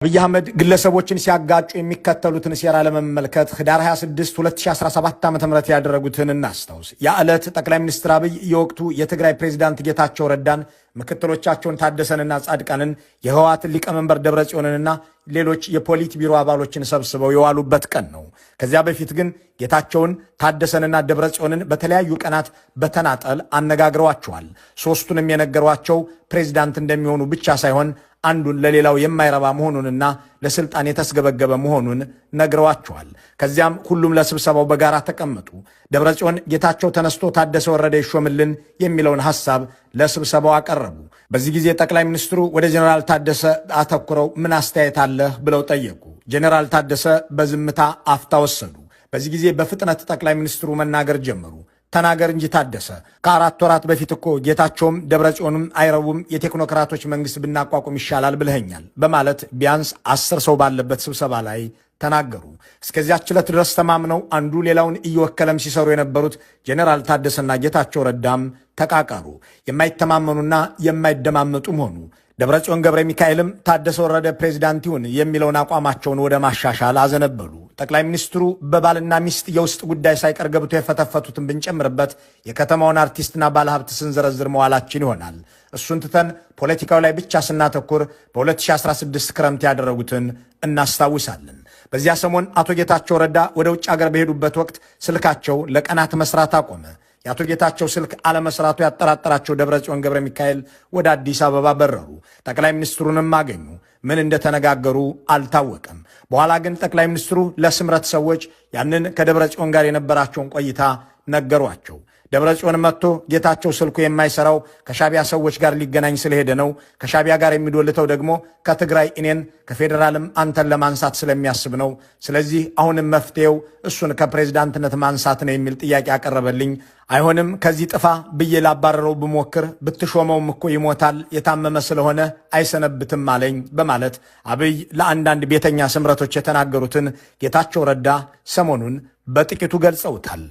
አብይ አህመድ ግለሰቦችን ሲያጋጩ የሚከተሉትን ሴራ ለመመልከት ህዳር 26 2017 ዓ ም ያደረጉትን እናስታውስ። ያ ዕለት ጠቅላይ ሚኒስትር አብይ የወቅቱ የትግራይ ፕሬዚዳንት ጌታቸው ረዳን፣ ምክትሎቻቸውን ታደሰንና ጻድቃንን፣ የህወሓትን ሊቀመንበር ደብረጽዮንንና ሌሎች የፖሊት ቢሮ አባሎችን ሰብስበው የዋሉበት ቀን ነው። ከዚያ በፊት ግን ጌታቸውን፣ ታደሰንና ደብረጽዮንን በተለያዩ ቀናት በተናጠል አነጋግረዋቸዋል። ሦስቱንም የነገሯቸው ፕሬዚዳንት እንደሚሆኑ ብቻ ሳይሆን አንዱን ለሌላው የማይረባ መሆኑንና ለስልጣን የተስገበገበ መሆኑን ነግረዋቸዋል። ከዚያም ሁሉም ለስብሰባው በጋራ ተቀመጡ። ደብረጽዮን ጌታቸው ተነስቶ ታደሰ ወረደ ይሾምልን የሚለውን ሐሳብ ለስብሰባው አቀረቡ። በዚህ ጊዜ ጠቅላይ ሚኒስትሩ ወደ ጀኔራል ታደሰ አተኩረው ምን አስተያየት አለህ ብለው ጠየቁ። ጀኔራል ታደሰ በዝምታ አፍታ ወሰዱ። በዚህ ጊዜ በፍጥነት ጠቅላይ ሚኒስትሩ መናገር ጀመሩ። ተናገር እንጂ ታደሰ፣ ከ4 ወራት በፊት እኮ ጌታቸውም ደብረጽዮንም አይረቡም፣ የቴክኖክራቶች መንግስት ብናቋቁም ይሻላል ብለኸኛል በማለት ቢያንስ 10 ሰው ባለበት ስብሰባ ላይ ተናገሩ። እስከዚያች ዕለት ድረስ ተማምነው አንዱ ሌላውን እየወከለም ሲሰሩ የነበሩት ጄኔራል ታደሰና ጌታቸው ረዳም ተቃቃሩ። የማይተማመኑና የማይደማመጡም ሆኑ። ደብረጽዮን ገብረ ሚካኤልም ታደሰ ወረደ ፕሬዚዳንት ይሁን የሚለውን አቋማቸውን ወደ ማሻሻል አዘነበሉ። ጠቅላይ ሚኒስትሩ በባልና ሚስት የውስጥ ጉዳይ ሳይቀር ገብቶ የፈተፈቱትን ብንጨምርበት የከተማውን አርቲስትና ባለሀብት ስንዘረዝር መዋላችን ይሆናል። እሱን ትተን ፖለቲካው ላይ ብቻ ስናተኩር በ2016 ክረምት ያደረጉትን እናስታውሳለን። በዚያ ሰሞን አቶ ጌታቸው ረዳ ወደ ውጭ አገር በሄዱበት ወቅት ስልካቸው ለቀናት መስራት አቆመ። የአቶ ጌታቸው ስልክ አለመስራቱ ያጠራጠራቸው ደብረጽዮን ገብረ ሚካኤል ወደ አዲስ አበባ በረሩ። ጠቅላይ ሚኒስትሩንም አገኙ። ምን እንደተነጋገሩ አልታወቀም። በኋላ ግን ጠቅላይ ሚኒስትሩ ለስምረት ሰዎች ያንን ከደብረጽዮን ጋር የነበራቸውን ቆይታ ነገሯቸው። ደብረጽዮን መጥቶ ጌታቸው ስልኩ የማይሰራው ከሻቢያ ሰዎች ጋር ሊገናኝ ስለሄደ ነው። ከሻቢያ ጋር የሚዶልተው ደግሞ ከትግራይ እኔን ከፌዴራልም አንተን ለማንሳት ስለሚያስብ ነው። ስለዚህ አሁንም መፍትሄው እሱን ከፕሬዝዳንትነት ማንሳት ነው የሚል ጥያቄ አቀረበልኝ። አይሆንም፣ ከዚህ ጥፋ ብዬ ላባረረው ብሞክር ብትሾመውም እኮ ይሞታል፣ የታመመ ስለሆነ አይሰነብትም አለኝ በማለት አብይ ለአንዳንድ ቤተኛ ስምረቶች የተናገሩትን ጌታቸው ረዳ ሰሞኑን በጥቂቱ ገልጸውታል።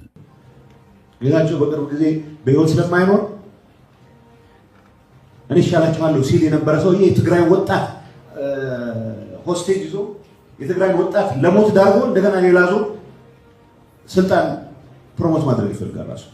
ጌታቸው በቅርብ ጊዜ በሕይወት ስለማይኖር እኔ ይሻላችኋለሁ ሲል የነበረ ሰውዬ የትግራይ ወጣት hostage ይዞ፣ የትግራይ ወጣት ለሞት ዳርጎ፣ እንደገና ሌላ ዞር ስልጣን promote ማድረግ ይፈልጋል ራሱ።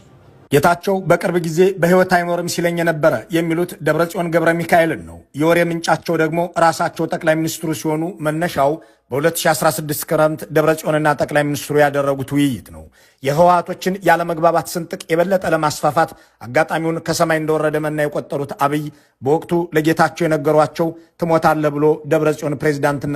ጌታቸው በቅርብ ጊዜ በሕይወት አይኖርም ሲለኝ የነበረ የሚሉት ደብረጽዮን ገብረ ሚካኤልን ነው። የወሬ ምንጫቸው ደግሞ ራሳቸው ጠቅላይ ሚኒስትሩ ሲሆኑ መነሻው በ2016 ክረምት ደብረጽዮንና ጠቅላይ ሚኒስትሩ ያደረጉት ውይይት ነው። የህወሓቶችን ያለመግባባት ስንጥቅ የበለጠ ለማስፋፋት አጋጣሚውን ከሰማይ እንደወረደ መና የቆጠሩት አብይ በወቅቱ ለጌታቸው የነገሯቸው ትሞታለህ ብሎ ደብረጽዮን ፕሬዚዳንትነት